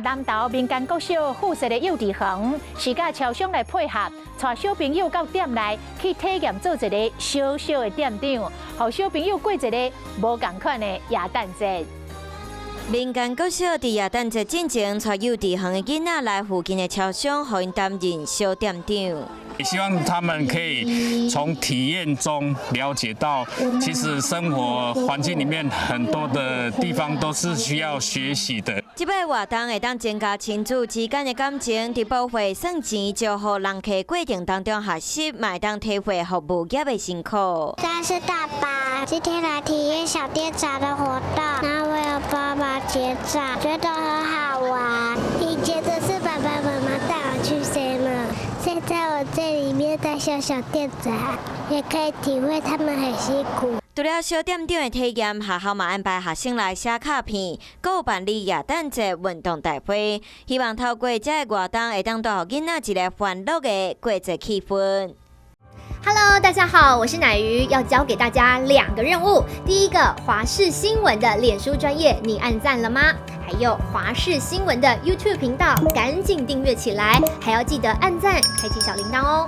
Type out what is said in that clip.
南投民間國小附設的幼稚園，是佮超商來配合，帶小朋友到店內去體驗做一个小小的店長，予小朋友過一个無仝款的耶誕節。民間國小佇耶誕節進前，帶幼稚園的囡仔來附近的超商，予𪜶擔任小店長。希望他們可以從體驗中了解到，其實生活環境裡面很多的地方都是需要學習的。這擺活動會當增加親子之間的感情，佇保費算錢招呼人客過程當中學習，嘛會當體會服務業的辛苦。這是大巴，今天來體驗小店長的活動，然後我有幫忙結賬，覺得很好玩。以前都是爸爸媽媽帶我去 seven，現在我在裡面當小小店長，也可以體會他們很辛苦。除了小店長的體驗，學校嘛安排學生來寫卡片，閣有辦理耶誕節運動大會，希望透過這个活動，會當帶予囡仔一个歡樂的過節氣氛。 Hello，大家好，我是乃瑜，要交給大家兩個任務。第一個，華視新聞的臉書專頁，你按讚了嗎？還有華視新聞的 YouTube 頻道，趕緊訂閱起來，還要記得按讚，開啟小鈴鐺哦。